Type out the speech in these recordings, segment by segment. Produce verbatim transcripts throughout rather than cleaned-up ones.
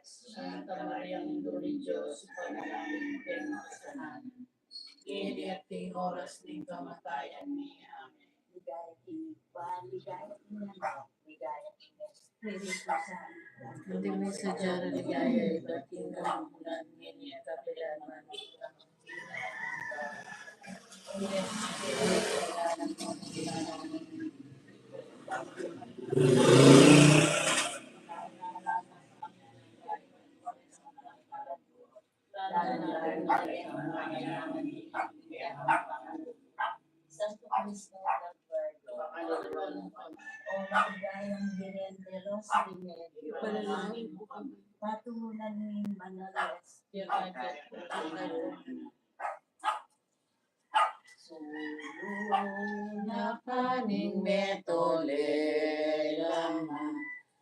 Santa Maria, Indu ning Dios, ipanalangin mu keng makasalanan, ngeni at king oras ning kamatayan mi. Amen. Ligaya king Ibpa, ligaya king Anak, ligaya king Espiritu Santo. Antimo ing sadya na ligaya ibat king kamumulan, ngeni at kapilan man. Santo Cristo del Pueblo, o maligayang Birhen de los Remedios, ipanalangin mu kami. Patulan ning manalas. Sulung na ka ning metole, laman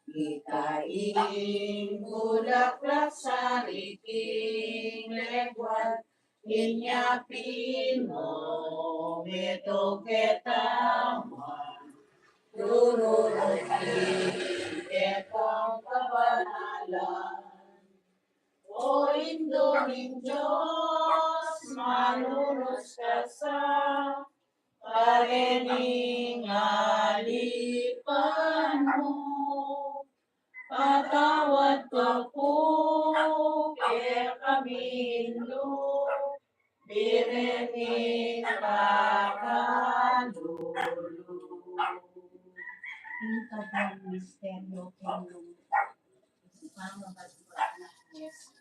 ika ing bulaklak sa riking leguan, inya pin mo metung ketaman, tururukin ketang kabanalan. O Indu ning Dios, manunus ka sa karening alipan mu, patawad ka pu kekami, Indu, Birhen ning Makalulu. Ing kaduang misteryo king lungkot, pamabadbad nang Jesus.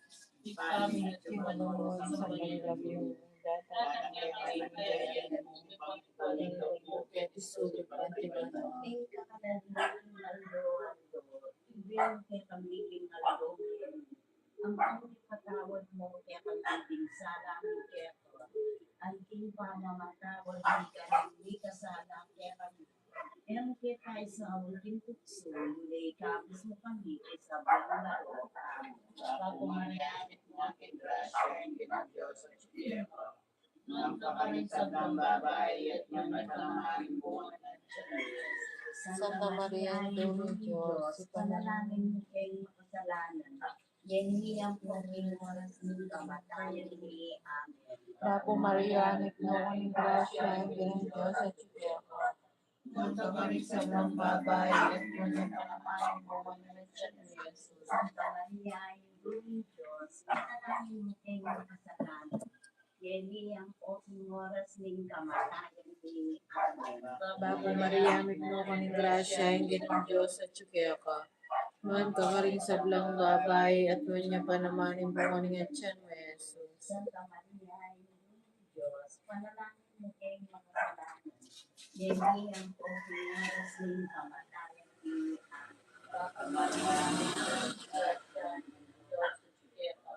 Ibpa mi atsu ka banua, sambayan ya ing lagyu mu, datang kekami ing kayarian mu, mipamintuan ing lub mu keti sulip anti banua. Ing kakanan mi king aldo-aldo ibie mu kekami king aldo ngeni. Ampon ipatawad mu kekami ding sala mi keka, anti ing pamamatawad mi karing mikasala kekami. E mu ke paisaul king tuksu, nune ikabus mu kami king sablang marok. Amen. Bapu Maria, mitmu ka king grasya, ing Ginung Dios atyu keka. Nuan ka karing sablang babai, at nuan ya pa naman ing bunga ning atian mu, Jesus. Santa Maria, Indu ning Dios, ipanalangin mu keng makasalanan, ngeni ampo king oras ning kamatayan mi. Amen. Bapu Maria, mitmu ka king grasya, ing Ginung Dios atyu keka. Nuan ka karing sablang babai, at nuan ya pa naman ing bunga ning atian mu, Jesus. Santa Maria, Indu ning Dios, ipanalangin mu keng makasalanan, ngeni ampo king oras ning kamatayan mi. Amen. Bapu Maria, mitmu ka king grasya, ing Ginung Dios atyu keka. Nuan ka karing sablang babai, at nuan ya pa naman ing bunga ning atian mu, Jesus. Santa Maria, Indu ning Dios, ipanalangin mu keng makasalanan, ngeni ampo king oras ning kamatayan mi. Amen. Bapu Maria, mitmu ka king grasya, ing Ginung Dios atyu keka.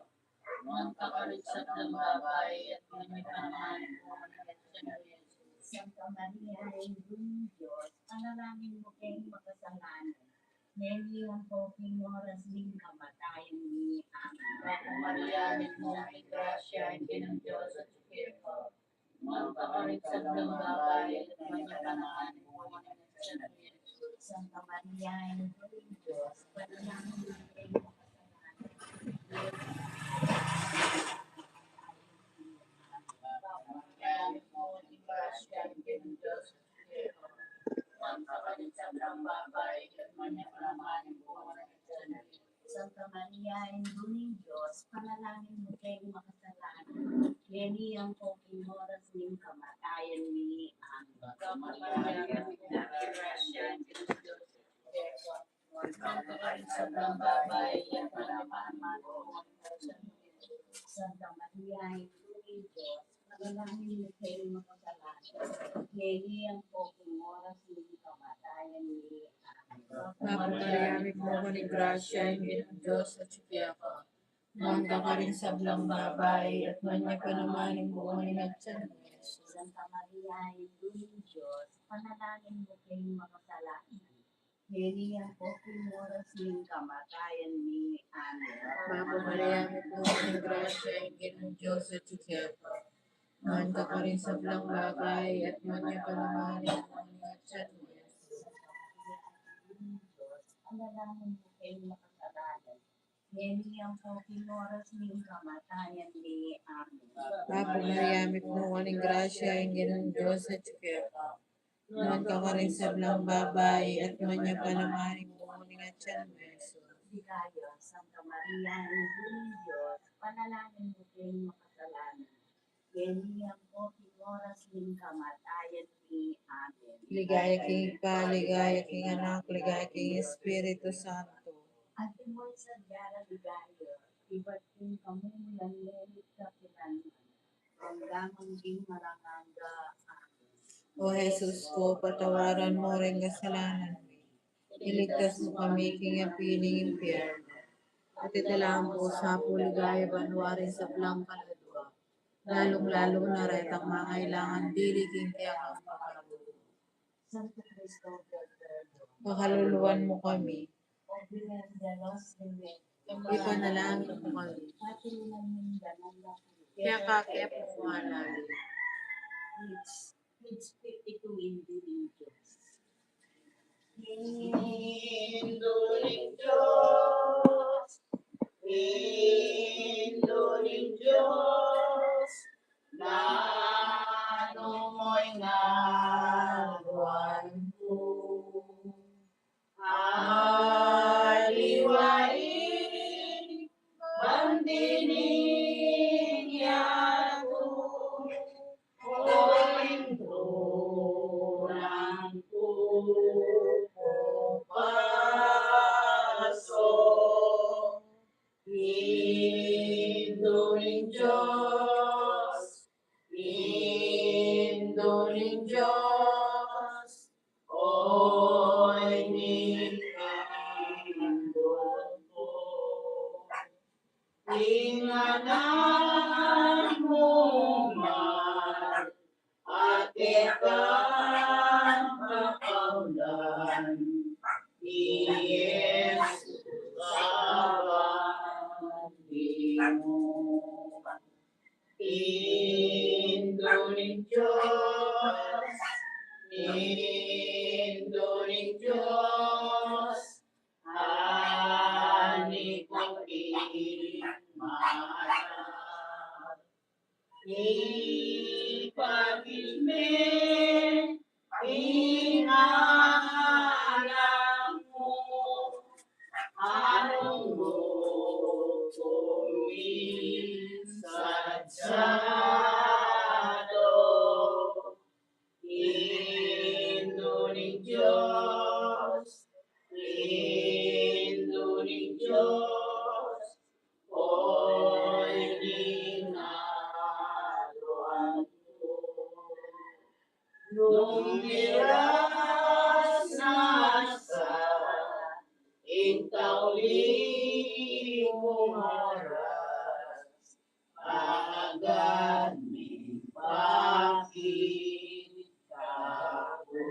Nuan ka karing sablang babai, at nuan ya pa naman ing bunga ning atian mu, Jesus. Santa Maria, Indu ning Dios, ipanalangin mu keng makasalanan, ngeni ampo king oras ning kamatayan mi. Amen. Bapu Maria, mitmu ka king grasya, ing Ginung Dios atyu keka. Nuan ka karing sablang babai, at nuan ya pa naman ing bunga ning atian mu, Jesus. Santa Maria, Indu ning Dios, ipanalangin mu keng makasalanan, ngeni ampo king oras ning kamatayan mi. Amen. Bapu Maria, mitmu ka king grasya, ing Ginung Dios atyu keka. Nuan ka karing sablang babai, at nuan ya pa naman ing bunga ning atian mu, Jesus. Santa Maria, Indu ning Dios, ipanalangin mu keng makasalanan, ngeni ampo king oras ning kamatayan mi. Amen. Bapu Maria, mitmu ka king grasya, ing Ginung Dios atyu keka. Nuan ka karing sablang babai, at nuan ya pa naman ing bunga ning atian mu, Jesus. Santa Maria, Indu ning Dios, ipanalangin mu keng makasalanan, ngeni ampo king oras ning kamatayan mi. Amen. Bapu Maria, mitmu ka king grasya, ing Ginung Dios atyu keka. Nuan ka karing sablang babai, at nuan ya pa naman ing bunga ning atian mu, Jesus. Santa Maria, Indu ning Dios, ipanalangin mu keng makasalanan, ngeni ampo king oras ning kamatayan mi. Amen. Bapu Maria, mitmu ka king grasya, ing Ginung Dios atyu keka. Nuan ka karing sablang babai, at nuan ya pa naman ing bunga ning atian mu, Jesus. Santa Maria, Indu ning Dios, ipanalangin mu keng makasalanan, Ngeni ampo king oras ning kamatayan mi. Amen. Bapu Maria, mitmu ka ning grasya, ing Ginung Dios atyu keka. Nuan ka karing sablang babai, at nuan ya pa naman ing bunga ning atian mu, Jesus. Ligaya, Santa Maria, Indu ning Dios, ipanalangin mu kaming makasalanan, ngeni ampo king oras ning kamatayan mi. Amen. Ligaya king Ibpa, ligaya king Anak, ligaya king Espiritu Santo. Antimo ing sadya nang ligaya, ibat king kamumulan mu ning kapilan, anggang anggang alang angga. Amen. O Jesus ku, patawaran mu ring kasalanan mi, iligtas mu kami king api ning impyernu, at idala mu pu sa pu king ligaya banua ring sablang kaladua, lalung-lalu na retang mangailangan dili king kekang pakalulu. Santo Cristo, pakaluluan mu kami. Ipanalangin mu kami. Keka ke pu ing halali. Page fifty-two, Indu ning Dios. Indu ning Dios, Indu ning Dios, nanu mu ing aduan ku? Aliwa ing bandi ning yatu, o ing tunang ku pupasu. Indu ning Dios, Indu ning Dios, oy ni kambut ku. Ing anak mu man, a kekang pakaulan, i Jesus a bandi mu. Indu ning Dios, Indu ning Dios, ani ku king mata. Ipakit me ing anak mu, anung lugud mi sa sadu. Indu ning Dios, Indu ning Dios, oy ni kambut ku. Nung miras na sa ing tauli mung oras, agad mipakit kaku.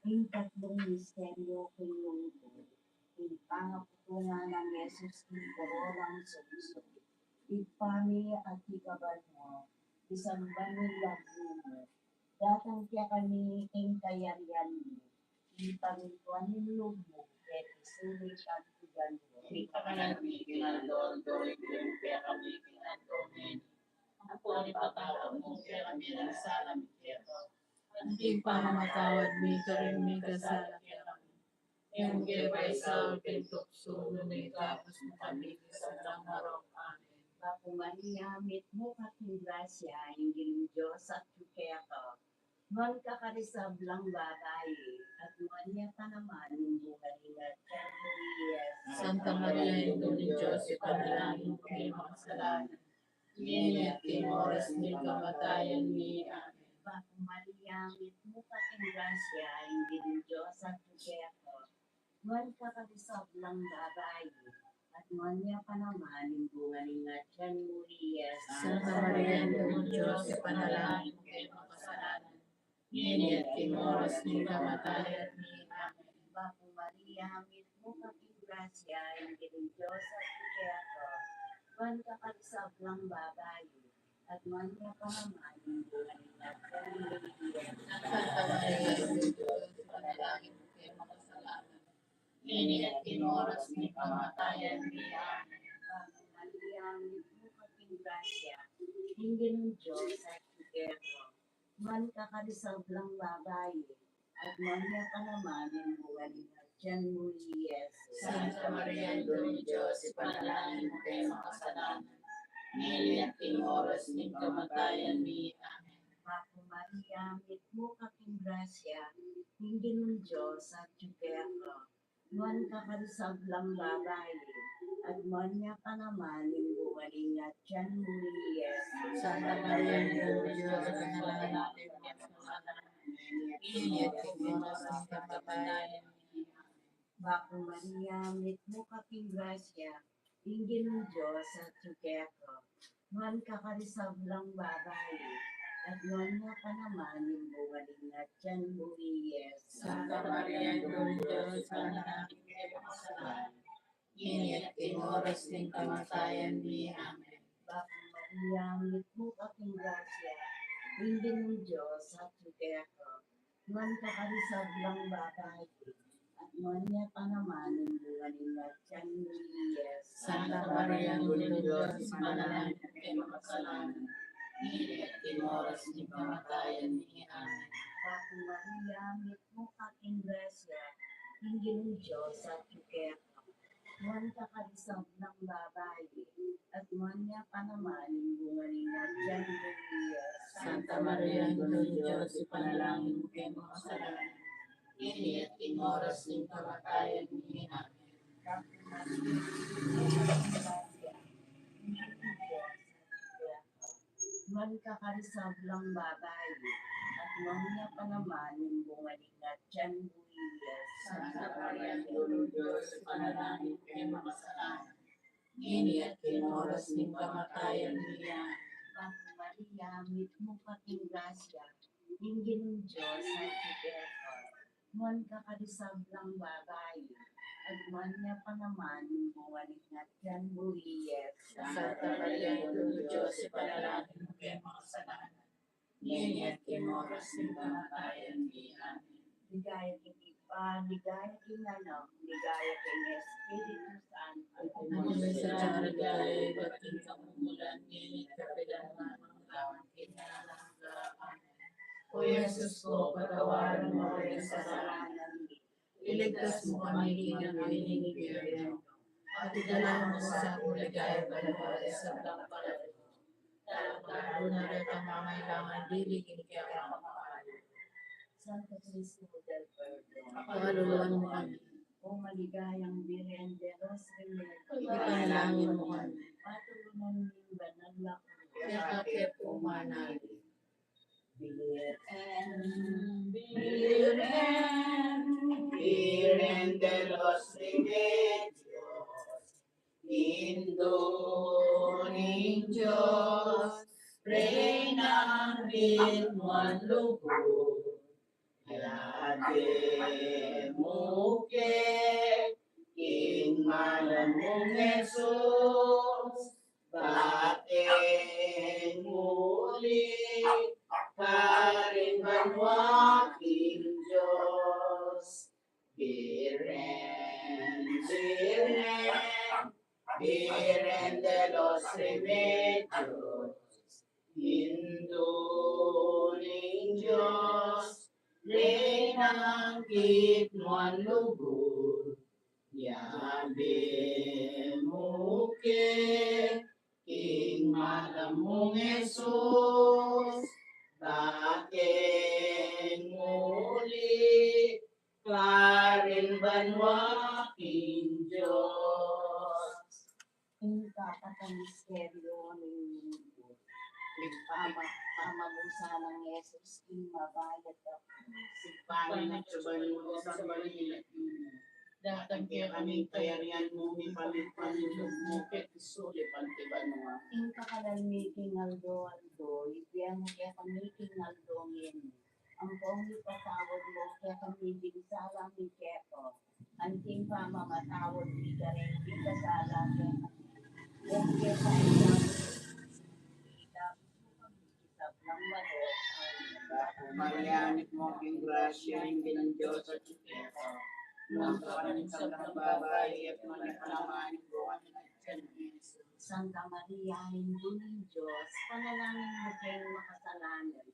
Ing tatlung misteryu king lungkut, ing pangaputungan nang Jesus king koronang suksuk. Ibpa mi, atiu ka banua, misamban ya ing lagyu mu, datang kekami ing kayarian mu, mipamintuan ing lub mu, keti sulip anti banua. Ing kakanan mi king aldo-aldo ibie mu kekami king aldo ngeni, ampon ipatawad mu kekami ing sala mi keka, anti ing pamamatawad mi karing mikasala kekami. E mu ke paisaul king tuksu, nune ikabus mu kami king sablang marok. Amen. Bapu Maria, mitmu ka king grasya, ing Ginung Dios atyu keka. Nuan ka karing sablang babai, at nuan ya pa naman ing bunga ning atian mu, Jesus. Santa Maria, Indu ning Dios, ipanalangin mu kami makasalanan, ngeni at king oras ning kamatayan mi. Amen. Bapu Maria, mitmu ka king grasya, ing Ginung Dios atyu keka. Nuan ka karing sablang babai, at nuan ya pa naman ing bunga ning atian mu, Jesus. Santa Maria, Indu ning Dios, ipanalangin mu kami makasalanan, ngeni at king oras ning kamatayan mi. Amen. Bapu Maria, mitmu ka king grasya, ing Ginung Dios atyu keka. Nuan ka karing sablang babai, at nuan ya pa naman ing bunga ning atian mu, Jesus. Santa Maria, Indu ning Dios, ipanalangin mu kami makasalanan, ngeni at king oras ning kamatayan mi. Amen. Bapu Maria, mitmu ka king grasya, ing Ginung Dios atyu keka. Nuan ka karing sablang babai, at nuan ya pa naman ing bunga ning atian mu, i Jesus. Santa Maria, Indu ning Dios, ipanalangin mu keng makasalanan, ngeni at king oras ning kamatayan mi. Amen. Bapu Maria, mitmu ka king grasya, ing Ginung Dios atyu keka. Nuan ka karing sablang babai, at nuan ya pa naman ing bunga ning atian mu, i Jesus. Santa Maria, Indu ning Dios, ipanalangin mu keng makasalanan, ngeni at king oras ning kamatayan mi. Bapu Maria, mitmu ka king grasya, ing Ginung Dios atyu keka. Nuan ka karing sablang babai, at nuan ya pa naman ing bunga ning atian mu, i Jesus. Santa Maria, Indu ning Dios, ipanalangin mu keng makasalanan, ngeni at king oras ning kamatayan mi. Amen. Bapu Maria, mitmu ka king grasya, ing Ginung Dios atyu keka. Nuan ka karing sablang babai, at nuan ya pa naman ing bunga ning atian mu, i Jesus. Santa Maria, Indu ning Dios, ipanalangin mu keng makasalanan, ngeni at king oras ning kamatayan mi. Amen. Bapu Maria, mitmu ka king grasya, ing Ginung Dios atyu keka. Nuan ka karing sablang babai, at nuan ya pa naman ing bunga ning atian mu, i Jesus. Santa Maria, Indu ning Dios, ipanalangin mu keng makasalanan, ngeni at king oras ning kamatayan mi. Amen. Bapu Maria, mitmu ka king grasya, ing Ginung Dios atyu keka. Nuan ka karing sablang babai, at nuan ya pa naman ing bunga ning atian mu, i Jesus. Santa Maria, Indu ning Dios, ipanalangin mu keng makasalanan, ngeni at king oras ning kamatayan mi. Amen. Bapu Maria, mitmu ka king grasya, ing Ginung Dios atyu keka. Nuan ka karing sablang babai, at nuan ya pa naman ing bunga ning atian mu, i Jesus. Santa Maria, Indu ning Dios, ipanalangin mu keng makasalanan, ngeni at king oras ning kamatayan mi. Amen. Ligaya king Ibpa, ligaya king Anak, ligaya king Espiritu Santo. Antimo ing sadya king ligaya ibat king kamumulan, ngeni at kapilan man, mangga man king alang angga. Amen. O Jesus ku, patawaran mu ring kasalanan mi, iligtas mu kami king api ning impyernu, at idala mu sa king ligaya banua ing sablang palalu, lalung-lalu na retang mangailangan dili king kekang pamahalan. Santo Cristo del Perdon, pakaluluan mu kami. O maligayang Birhen de los Remedios, ipanalangin mu kami. Patulunan ning banal a Kekang kayapang manali. Virgen, Virgen, Virgen de los Remedios, Indu ning Dios, Reynang bie at nuan lugud, yabe mu ke king malam mung Jesus, bakeng mu uli karin banua king Dios. Virgen, Virgen, Virgen de los Remedios, Indu ning Dios, Reynang bie at nuan lugud, yabe mu ke king malam mung Jesus, bakeng mu uli karin banua king Dios. Ing kapat a misteryu ning pama-, pamagusan nang Jesus king mabayat a krus. Ing pamanyatsuban ning kusang balinan. Datang kekami ing kayarian mu, mipamintuan ing lub mu keti sulip anti banua. Ing kakanan mi king aldo-aldo ibie mu kekami king aldo ngeni. Ampon ipatawad mu kekami ding sala mi keka, anti ing pamamatawad mi karing mikasala kekami. Huwag mu ke paisaul king sablang marok. Bapu Maria, mitmu ka king grasya, ing Ginung Dios atyu keka. Nuan ka karing sablang babai, at nuan ya pa naman ing bunga ning atian mu, i Jesus. Santa Maria, Indu ning Dios, ipanalangin mu keng makasalanan,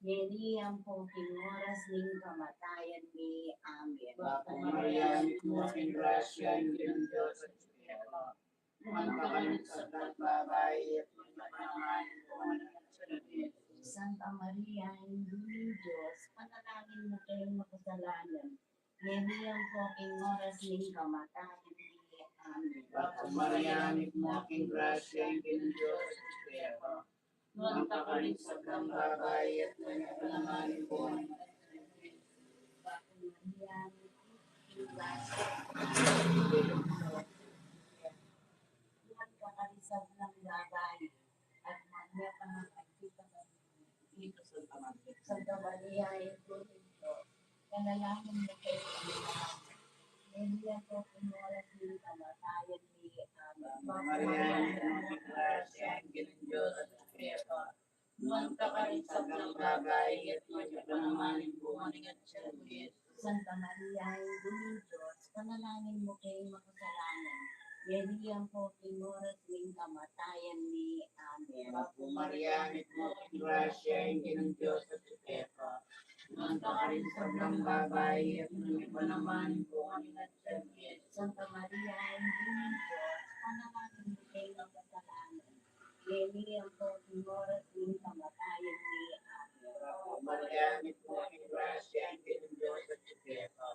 ngeni ampo king oras ning kamatayan mi. Amen. Bapu Maria, mitmu ka king grasya, ing Ginung Dios atyu keka. Nuan ka karing sablang babai, at nuan ya pa naman ing bunga ning atian mu, i Jesus. Santa Maria, Indu ning Dios, ipanalangin mu keng makasalanan, ngeni ampo king oras ning kamatayan mi. Amen. Bapu Maria, mitmu ka king grasya, ing Ginung Dios atyu keka. Nuan ka karing sablang babai, at nuan ya pa naman ing bunga ning atian mu, i Jesus. Bapu Maria, mitmu ka king grasya, ing Ginung Dios atyu keka. Nuan ka karing sablang babai, at nuan ya pa naman ing bunga ning atian mu, i Jesus. Santa Maria, Indu ning Dios, ipanalangin mu keng makasalanan, ngeni ampo king oras ning kamatayan mi. Amen. Bapu Maria, mitmu ka king grasya, ing Ginung Dios atyu keka. Nuan ka karing sablang babai, at nuan ya pa naman ing bunga ning atian mu, i Jesus. Santa Maria, Indu ning Dios, ipanalangin mu keng makasalanan, ngeni ampo king oras ning kamatayan mi. Amen. Bapu Maria, mitmu ka king grasya, ing Ginung Dios atyu keka. Nuan ka karing sablang babai, at nuan ya pa naman ing bunga ning atian mu, i Jesus. Santa Maria, Indu ning Dios, ipanalangin mu keng makasalanan, ngeni ampo king oras ning kamatayan mi. Amen. Bapu Maria, mitmu ka king grasya, ing Ginung Dios atyu keka.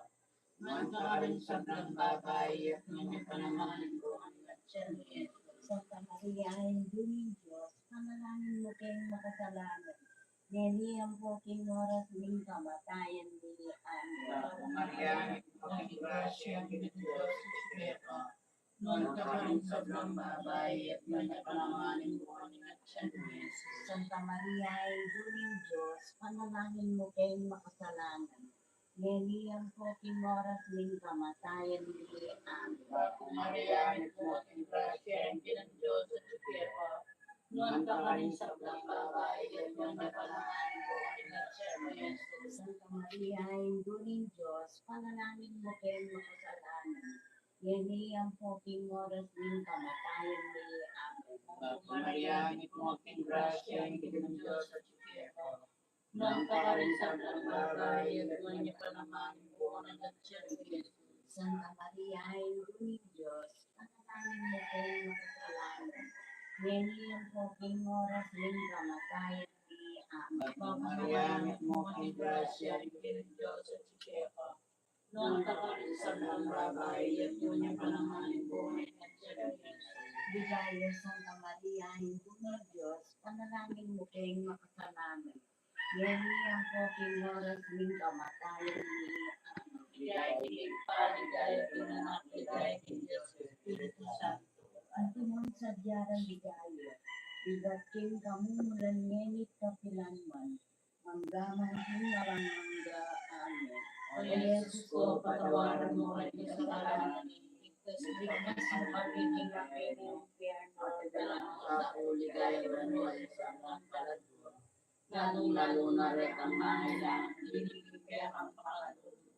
Nuan ka karing sablang babai, at nuan ya pa naman ing bunga ning atian mu, i Jesus. Santa Maria, Indu ning Dios, ipanalangin mu keng makasalanan, ngeni ampo king oras ning kamatayan mi. Amen. Bapu Maria, mitmu ka king grasya, ing Ginung Dios atyu keka. Nuan ka karing sablang babai, at nuan ya pa naman ing bunga ning atian mu, i Jesus. Santa Maria, Indu ning Dios, ipanalangin mu keng makasalanan, ngeni ampo king oras ning kamatayan mi. Amen. Bapu Maria, mitmu ka king grasya, ing Ginung Dios atyu keka. Nuan ka karing sablang babai, at nuan ya pa naman ing bunga ning atian mu, i Jesus. Santa Maria, Indu ning Dios, ipanalangin mu keng makasalanan, ngeni ampo king oras ning kamatayan mi. Amen. Bapu Maria, mitmu ka king grasya, ing Ginung Dios atyu keka. Nuan ka karing sablang babai, at nuan ya pa naman ing bunga ning atian mu, i Jesus. Santa Maria, Indu ning Dios, ipanalangin mu keng makasalanan, ngeni ampo king oras ning kamatayan mi. Amen. Bapu Maria, mitmu ka king grasya, ing Ginung Dios atyu keka. Nuan ka karing sablang babai, at nuan ya pa naman ing bunga ning atian mu, i Jesus. Ligaya, Santa Maria, Indu ning Dios, ipanalangin mu keng makasalanan, ngeni ampo king oras ning kamatayan mi. Amen. Ligaya king Ibpa, ligaya king Anak, ligaya king Dios Espiritu Santo. Antimo ing sadya rang ligaya, ibat king kamumulan, ngeni at kapilan man, mangga man king alang angga. Amen. O Jesus ku, patawaran mu kami king kasalanan mi, iligtas mu kami king api ning impyernu, at idala mu sa ligaya banua ing sablang kaladua, lalung-lalu na retang mangailangan king kekang pakalulu.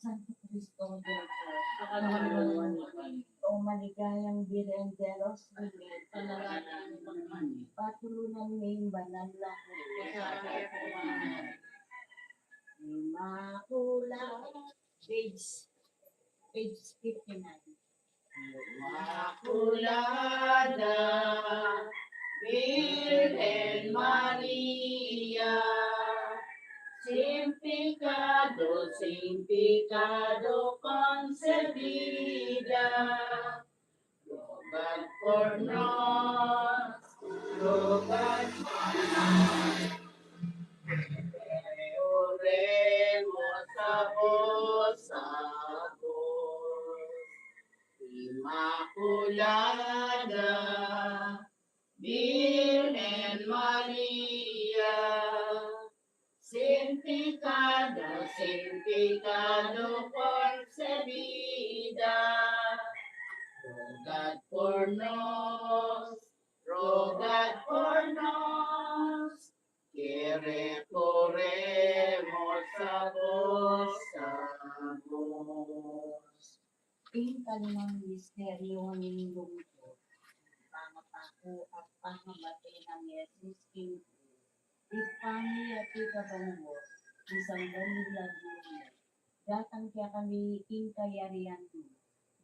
Santo Cristo de los Remedios, pakalulwan mu kami. O maligayang Birhen de los Remedios, panalangin mu kami. Patulunan mi ing banal a Immaculada, page, page fifty-nine. Immaculada Virgen Maria, sin pecado, sin pecado concebida, roga por nos, roga por nos. Oremos a vos, a vos, Inmaculada Virgen Maria, sin pecado, sin pecado concebida, rogad por nos, rogad por nos, que recorremos a vos, a vos. Ing kalimang misteryu ning lungkot, pangapaku at pangamate nang Jesus king krus. Ibpa mi, atiu ka banua, misamban ya ing lagyu mu, datang kekami ing kayarian mu,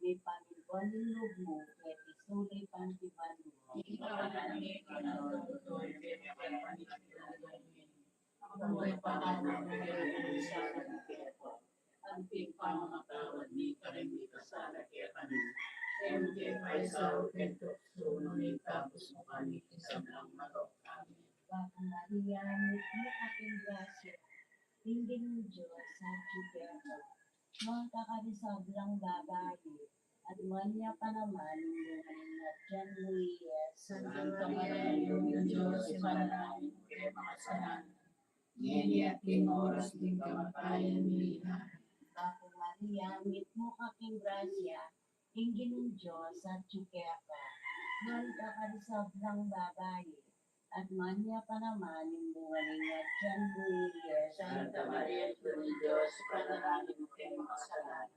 mipamintuan ing lub mu keti sulip anti banua. Ing pakanan mi kakanin-kunan mi, ampon pamatawad mi karing mikasala kekami, e mu ke paisaul king tuksu, nune ikabus mu kami king sablang marok. Amen. Bapu Maria, mitmu ka king grasya, ing Ginung Dios atyu keka. Nuan ka karing sablang babai, at nuan ya pa naman ing bunga ning atian mu, i Jesus. Santa Maria, Indu ning Dios, ipanalangin mu keng makasalanan, ngeni at king oras ning kamatayan mi. Amen. Bapu Maria, mitmu ka king grasya, ing Ginung Dios atyu keka. Nuan ka karing sablang babai, at nuan ya pa naman ing bunga ning atian mu, i Jesus. Santa Maria, Indu ning Dios, ipanalangin mu keng makasalanan,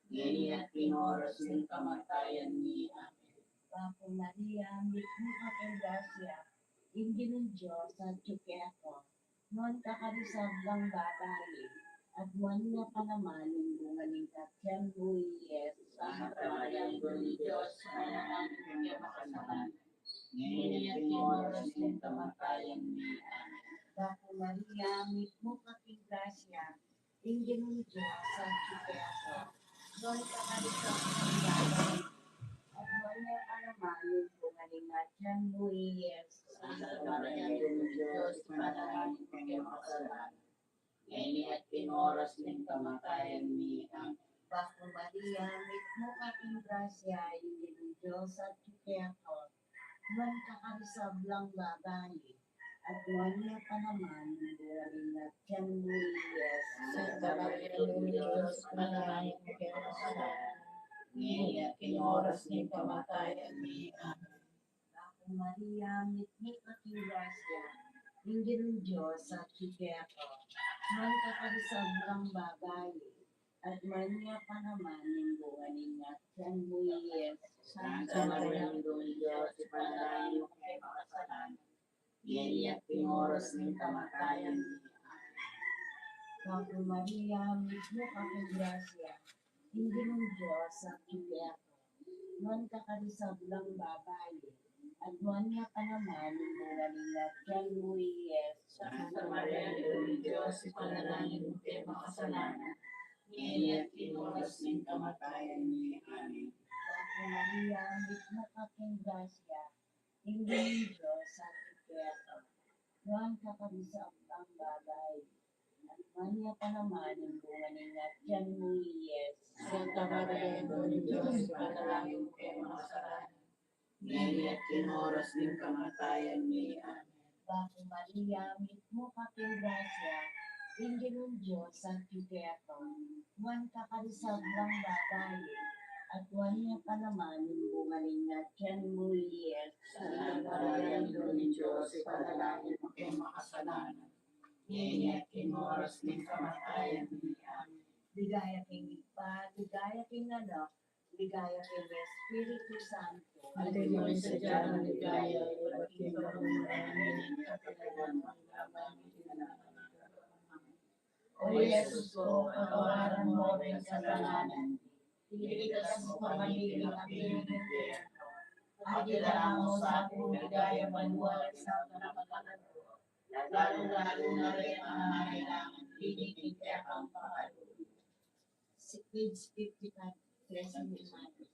ngeni at king oras ning kamatayan mi. Amen. Bapu Maria, mitmu ka king grasya, ing Ginung Dios atyu keka. Nuan ka karing sablang babai, at nuan ya pa naman ing bunga ning atian mu, i Jesus. Santa Maria, Indu ning Dios, ipanalangin mu keng makasalanan, ngeni at king oras ning kamatayan mi. Amen. Bapu Maria, mitmu ka king grasya, ing Ginung Dios atyu keka. Nuan ka karing sablang babai, at nuan ya pa naman ing bunga ning atian mu, i Jesus. Santa Maria, Indu ning Dios, ipanalangin mu keng makasalanan, ngeni at king oras ning kamatayan mi. Amen. Bapu Maria, mitmu ka king grasya, ing Ginung Dios atyu keka. Nuan ka karing sablang babai, at nuan ya pa naman ing bunga ning atian mu, i Jesus. Santa Maria, Indu ning Dios, ipanalangin mu keng makasalanan, ngeni at king oras ning kamatayan mi. Amen. Bapu Maria, mitmu ka king grasya, ing Ginung Dios atyu keka. Nuan ka karing sablang babai, at nuan ya pa naman ing bunga ning atian mu, i Jesus. Santa Maria, Indu ning Dios, ipanalangin mu keng makasalanan, ngeni at king oras ning kamatayan mi. Amen. Bapu Maria, mitmu ka king grasya, ing Ginung Dios atyu keka. Nuan ka karing sablang babai, at nuan ya pa naman ing bunga ning atian mu, i Jesus. Santa Maria, Indu ning Dios, ipanalangin mu keng makasalanan, ngeni at king oras ning kamatayan mi. Amen. Bapu Maria, mitmu ka king grasya, ing Ginung Dios atyu keka. Nuan ka karing sablang babai, at nuan ya pa naman ing bunga ning atian mu, i Jesus. Santa Maria, Indu ning Dios, ipanalangin mu keng makasalanan, ngeni at king oras ning kamatayan mi. Amen. Bapu Maria, mitmu ka king grasya, ing Ginung Dios atyu keka. Nuan ka karing sablang babai, at nuan ya pa naman ing bunga ning atian mu, i Jesus. Santa Maria, Indu ning Dios, ipanalangin mu keng makasalanan, ngeni at king oras ning kamatayan mi. Amen. Ligaya king Ibpa, ligaya king Anak, ligaya king Espiritu Santo. Antimo ing sadya nang ligaya, ibat king karungugan, ngeni at kapilan man, kapilan man. O Jesus ku, patawaran mu ring kasalanan, iligtas mu kami king api ning infierno, at idala mu sa king ligaya banua ring sablang patag, lalu-lalu na ring mangangailangan king kekang pakalulu. Si page fifty-five, Blessed Mother.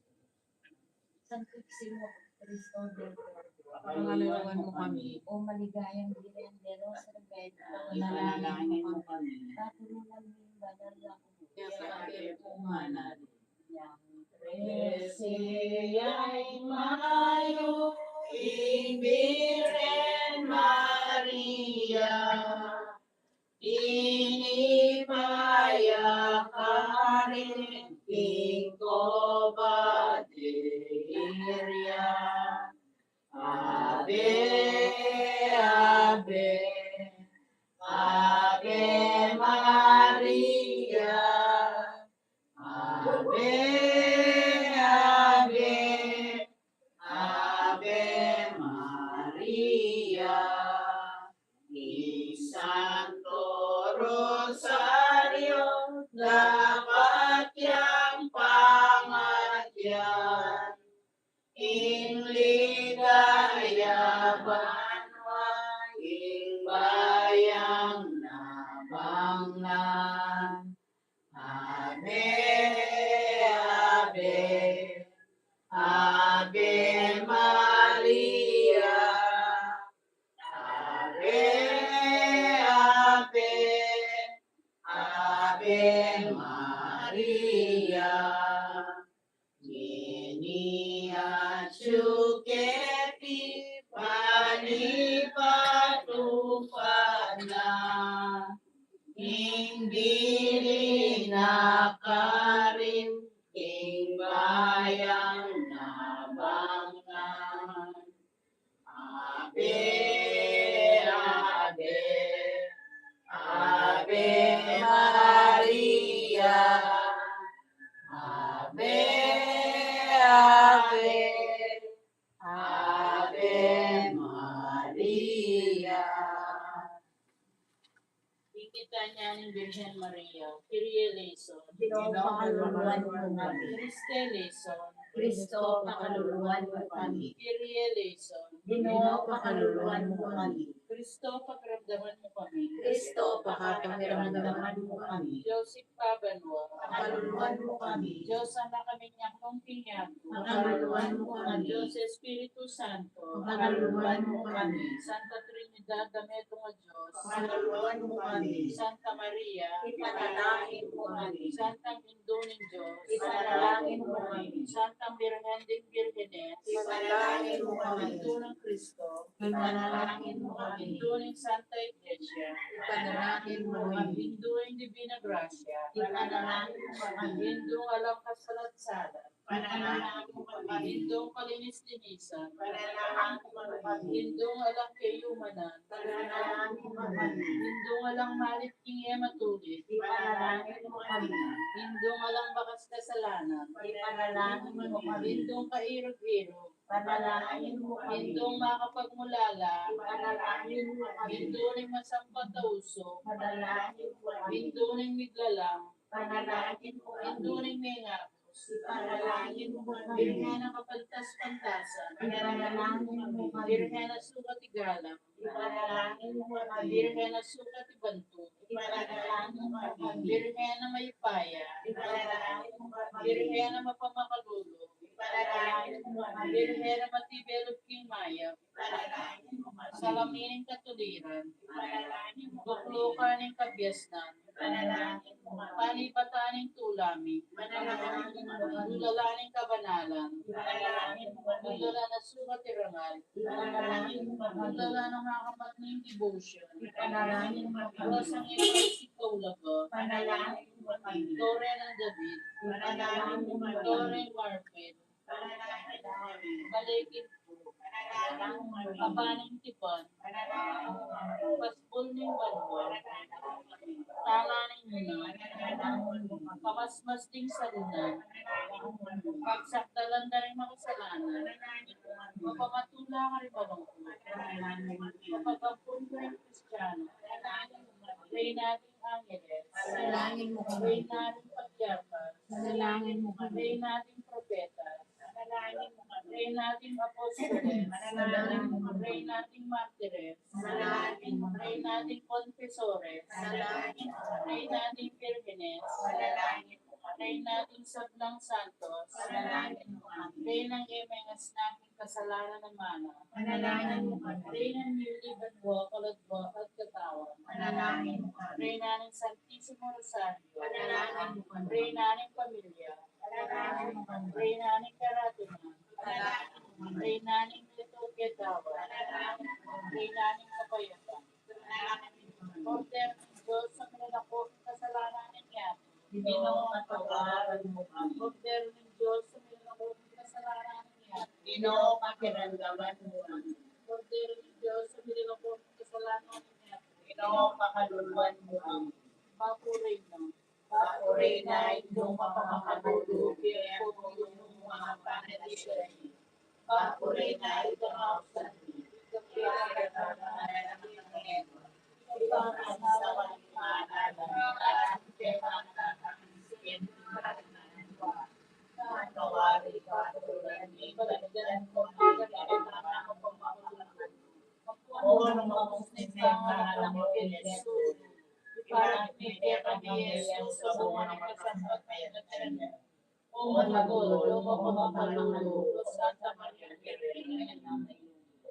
Santisimo Cristo del Purgatorio, pangalualan mu kami. O maligayang Birhen de los Remedios, ipanalangin mu kami. Patulungan mu ing banal a komunidad. Kaya kami pumanalig. Yang trese ya ing mayu, ing Birhen Maria, ini paya karin king koba de Iria. Ave, Ave, Ave Maria. Ave. yan. Ing ligaya banua, ing bayang nabang na. Ave, ave, Ave Maria. Ave, ave, Ave Maria. Ngeni atyu keti panipatupad na ing bili na karin king bayang nabang na. Ave, ave, Ave Maria. Ave, ave, Ave Maria. Ing Kitanyan ning Birhen Maria. Kyrie eleison. Ginu, pakaluluan mu kami. Christe eleison. Kristo, pakaluluan mu kami. Kyrie eleison. Ginu, pakaluluan mu kami. Kristo, pakiramdaman mu kami. Kristo, pakiramdaman mu kami. Dios Ibpa banua. Pakaluluan mu kami. Dios Ama, kaminyak nung king yatu. Pakaluluan mu kami. Dios Espiritu Santo. Pakaluluan mu kami. Santa Trinidad, a metung a Dios. Pakaluluan mu kami. Santa Maria. Ipanalangin mu kami. Santa Indu ning Dios. Ipanalangin mu kami. Santa Birhen ding Birhenes. Ipanalangin mu kami. Indu nang Kristo. Ipanalangin mu kami. Indu ning Santa Iglesia. Ipanalangin mu kami. Indu ning Divina Gracia. Ipanalangin mu kami. Indu alang kasalat-salat. Panalangin mu kami. Indung palinis-linisan. Panalangin mu kami. Indung alang kayumanan. Panalangin mu kami. Indung alang malit king e matulid. Ipanalangin mu kami. Indung alang bakas kasalanan. Ipanalangin mu kami. Indung kairug-irug. Panalangin mu kami. Indung makapagmulala. Ipanalangin mu kami. Indung masampat a usug. Panalangin mu kami. Indung miglalang. Panalangin mu kami. Indung mengabus. Ipanalangin mu kami. Birhen a kapagtas-pantasan. Ipanalangin mu kami. Birhen a sukat igalang. Ipanalangin mu kami. Birhen a sukat ibantug. Ipanalangin mu kami. Birhen a mayupaya. Ipanalangin mu kami. Birhen a mapamakalulu. Ipanalangin mu kami. Birhen a matibe lub king mayap. Ipanalangin mu kami. Salamin ning katuliran. Ipanalangin mu kami. Tuklukan ning kabiasnan. Ipanalangin mu kami. Panibatan ning tula mi. Ipanalangin mu kami. Dulala ning kabanalan. Ipanalangin mu kami. Dulala na sukat irangal. Ipanalangin mu kami. Dulala na makamat ning devotion. Ipanalangin mu kami. Rosang Eukaristik kaulaga. Ipanalangin mu kami. Tore nang David. Ipanalangin mu kami. Toreng marfil. Bale king tug. Kabaning tipan. Pasbul ning banua. Tala ning una. Pamasmas ding salunan. Pagsakdalan da ring makasalanan. Mapamatula karing malungkut. Mapagampun karing Kristiano. Reyna ding angeles. Panalangin mu kami. Reyna ding patriarka. Panalangin mu kami. Reyna ding propeta. Panalangin mu kami. Reyna ding apostoles. Panalangin mu kami. Reyna ding martires. Panalangin mu kami. Reyna ding konfesores. Panalangin mu kami. Reyna ding birhenes. Panalangin mu kami. Reyna ding sablang santos. Panalangin mu kami. Reyna e mengasna king kasalanan a mana. Panalangin mu kami. Reyna ning banua, kaladua, at katawan. Panalangin mu kami. Reyna ning Santisimo Rosario. Panalangin mu kami. Reyna ning pamilya. Panalangin mu kami. Reyna ning karatunan. Panalangin mu kami. Reyna ning liturgia dawan. Panalangin mu kami. Reyna ning kapayapan. Panalangin mu kami. Kordero ning Dios, a milalako king kasalanan ning yatu. Ginu, patawaran mu kami. Kordero ning Dios, a milalako king kasalanan ning yatu. Ginu, pakiramdaman mu kami. Kordero ning Dios, a milalako king kasalanan ning yatu. Ginu, pakaluluan mu kami. Bapu Reyna. Bapu Reyna, Indu mapamakalulu, king e pu ing manga panandalian. Bapu Reyna, Indu mapamakalulu. O, nung maubus na ing pangalan mu, Jesus, iparating mi kekami i Jesus, a bunga ning katawan at tiyan mu. O Malagulug, o Mapagmahal, o Santa Maria Virgen,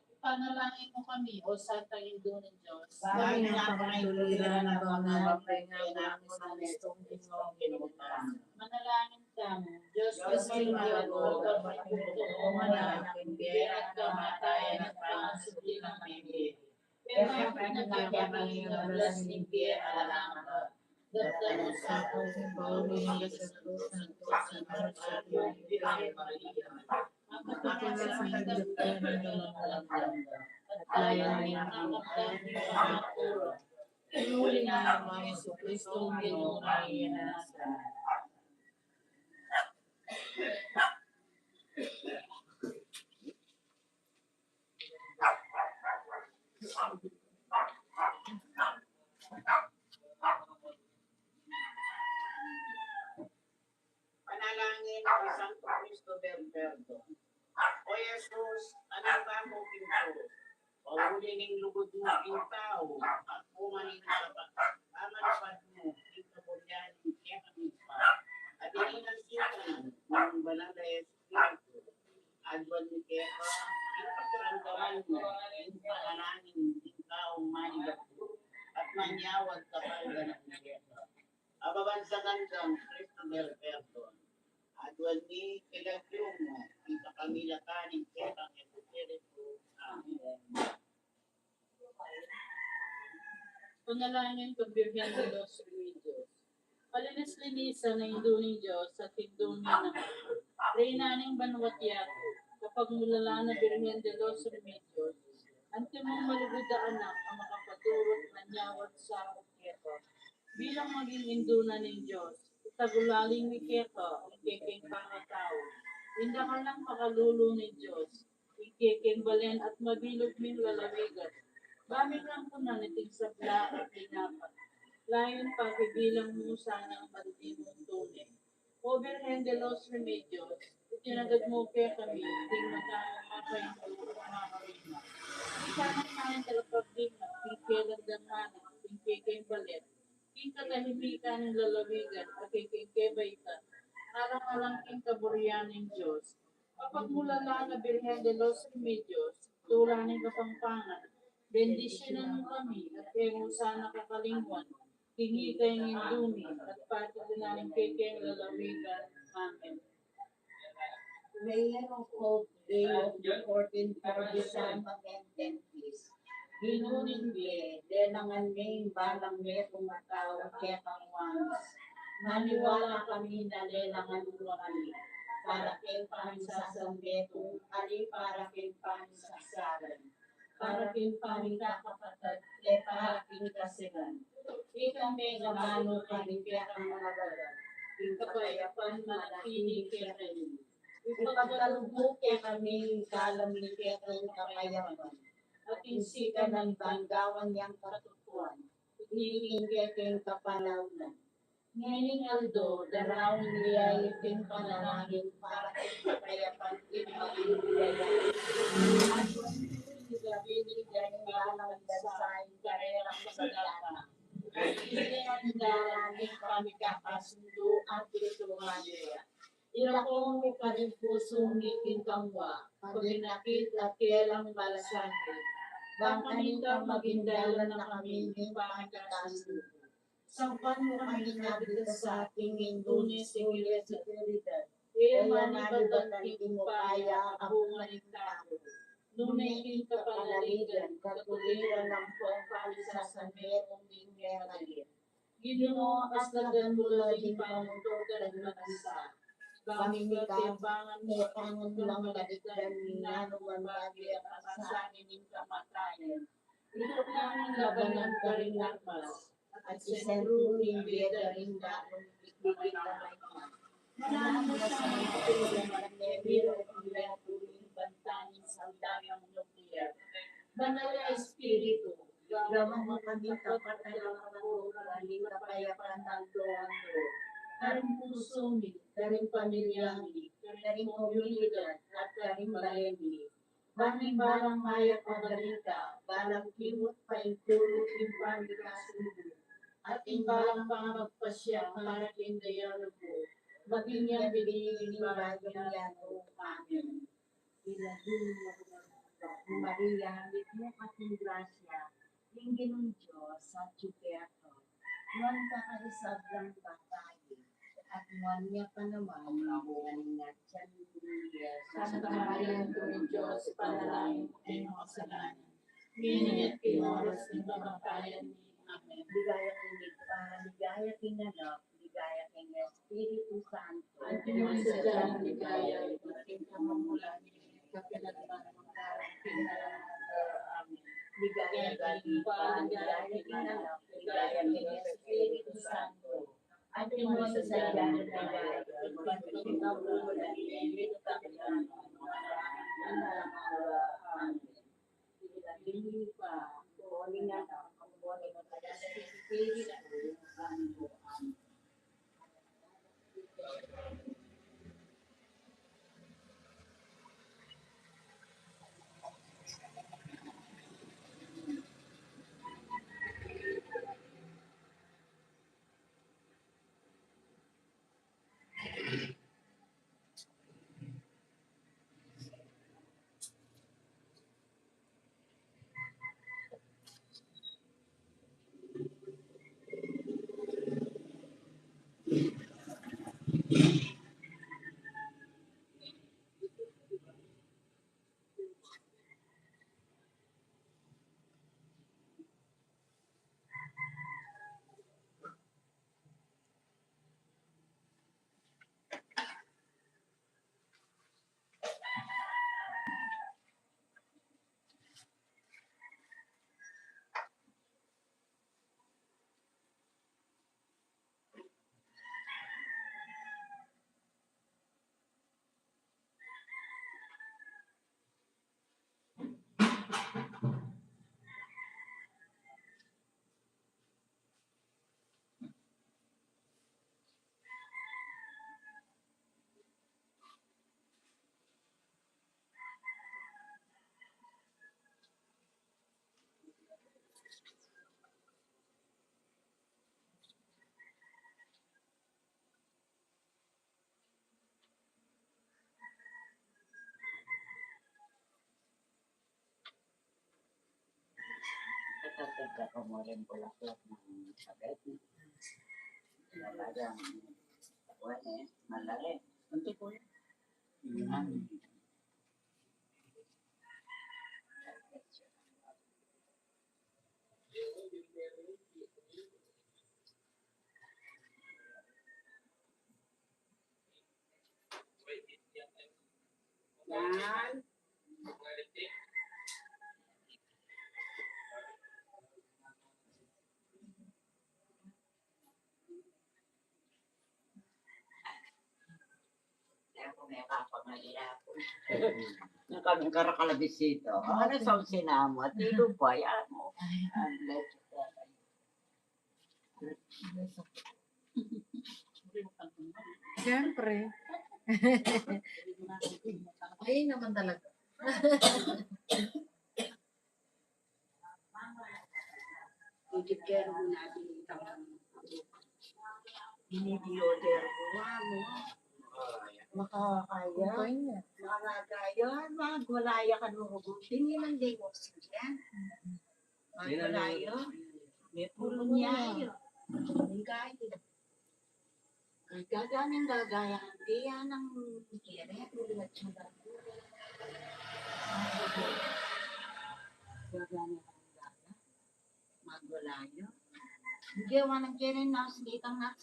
ipanalangin mu kami. O Santa Indu ning Dios, bang ing kapangalan mu, ipagkalub mu ing Kristo, ing Ginu tamu. Manalangin tamu. Dios, Dios, king malagulug, o manalangin, king bie at kamatayan, at pangasubli na king bie. Kaya pagkakita king ablas ning bie alang angga. Daptan mu sa atin ing baul ning Jesus Kristo, Santa Maria Virgen, Mama Maria, magpakasakit king panalangin at layan ning pangapatawad. Uli na ning Jesucristo, Ginu natin. Panalangin ni Santo Cristober Verdon. O Jesus, anak mu king Dios, pauli ning lugud mu ing tau, at bunga ning kapa-, pamanpad mu ing kaburian ning kekami Ibpa, at ing Anak mu, ning Banal a Espiritu, aduan mi keka ing pakiramdaman mu ing panalangin ning taung manigap at manyawad kapaldanan keka. Ababan sa gandang Cristober Verdon, aduan mi king lagyu mu ing kapamilatan ning kekang Espiritu. Amen. Panalangin kang Birhen de los Remedios. Malinis-linisan a Indu ning Dios at Indu ning Anak, Reyna ning banua't yatu, kapagmulalan a Birhen de los Remedios, antimong malugud a anak a makapaturu at manyawad sa keka. Bilang maging Indu na ning Dios, itagulaling mi keka ing kekeng pangatau, ing dakal nang pakalulu ning Dios, ing kekeng balen at mabilug ming lalawigan. Ba ming kampunan iting sabla at linapa, layun pakibilang mu sanang banti mung tune. O Birhen de los Remedios, itinagad mu kekami ding makanung makaindu at makarima. Ika naman ing tagapagdingat king kelan dang manat ing kekeng balen, king katahimikan ning lalawigan a kekeng kebaitan, alang-alang king kaburian ning Dios. Kapagmulalan a Birhen de los Remedios, tula ning Kapampangan, bendisyunan mu kami at e mu sana kakalingwan king ika ing Indu mi at pati na ring kekeng lalawigan. Amen. Prayer of Hope, Day of the fourteenth for the San Magententis. Ginu ning bie, lelangan me ing balang metung a tau kekang wamis. Maniwala kami na lelangan mu kami para king pamisasambetung, ali para king pamisasalan, para king pamikakapatad, le para king kasiran. Ikang megamanu karing kekang alagad, ing kapayapan manatili kekami. Ipagkalub mu kekami ing kalam ning kekang kapayapan, at ing sikan nang banggawan yang katutuan, ing kekeng kapanaunan. Ngening aldo, daraun mi ya iting panalangin para king kapayapan king pamilya. At king gabing ini, daraun mi ya ing karerang sadaka. At king dalan ning pamikakasundu at king tumanaya. Ilako mu karing pusu mi king kangwa, pag-inakit at kelang malasakit. Bang kanita maging dalan na kami ning pamikakasundu. Sampan mu kami king abit a sati ning Indu ning Seguridad. E manibatan king upaya a bunga ning tau, nune king kapanaligan, katuliran ampong pamisasambetung ning membalit. Ginu, aslagan mu la ding panguntutan at magisa. Bang ing katipangan mu, pangan lang balikdan ning nanu man bagya at asamin ning kamatayan. Ituknang labanan karing armas, at isentru ing bie da ring banung ikikit na may. Mananu sa mga tulungan ne, miro kung yatu ing banta ning sandayang nuklear. Banal a Espiritu, gawan mu kami tapat a laman ning kapayapan aldo-aldo. Karing pusu mi, karing pamilya mi, karing karing komunidad at karing barangay. Bang ing balang mayap a balita, balang kimut paintulu king pamikasubu, at ing balang pamagpasya para king dialogo, maging yang bibini ning bagyang yatu. Amen. Ina, Maria, mitmu ka king grasya, ing Ginung Dios atyu keka. Nuan ka karing sablang babai, at nuan ya pa naman ing bunga ning atian mu, i Jesus. Santa Maria, Indu ning Dios, ipanalangin mu kaming makasalanan, ngeni at king oras ning kamatayan mi. Amen. Ligaya king Ibpa, ligaya king Anak, ligaya king Espiritu Santo. Antimo ing sadya nang ligaya, ibat king kamumulan, kapilan man, mangkarang king alang angga. Amen. Ligaya king Ibpa, ligaya king Anak, ligaya king Espiritu Santo. Antimo ing sadya nang ligaya, ibat king kamumulan, ngeni at kapilan man, mangkarang king alang angga. Amen. Ito, tignan ko muna yung bulaklak ng spaghetti. Talagang, kuwan eh, malaki. Kunti po yun. Yun nga. Yan. Nakakalabis ito. Ano sa sinamo? At ilo pa, yan mo. Ang bless you. Siyempre. Ayun naman talaga. Hindi kaya naman natin itang ini-order ko, ano? Makakaya. Makakaya, magwalaya ka nung hugutin, yun ang day oxygen. Magwalaya. May pulong niya yun. Ang gaya. Ay, gagana ng gagaya, hindi yan ang kere, tulad siya. Gagana ng gagaya. Magwalaya. Hindi, wala nang kere na, sige, itang na.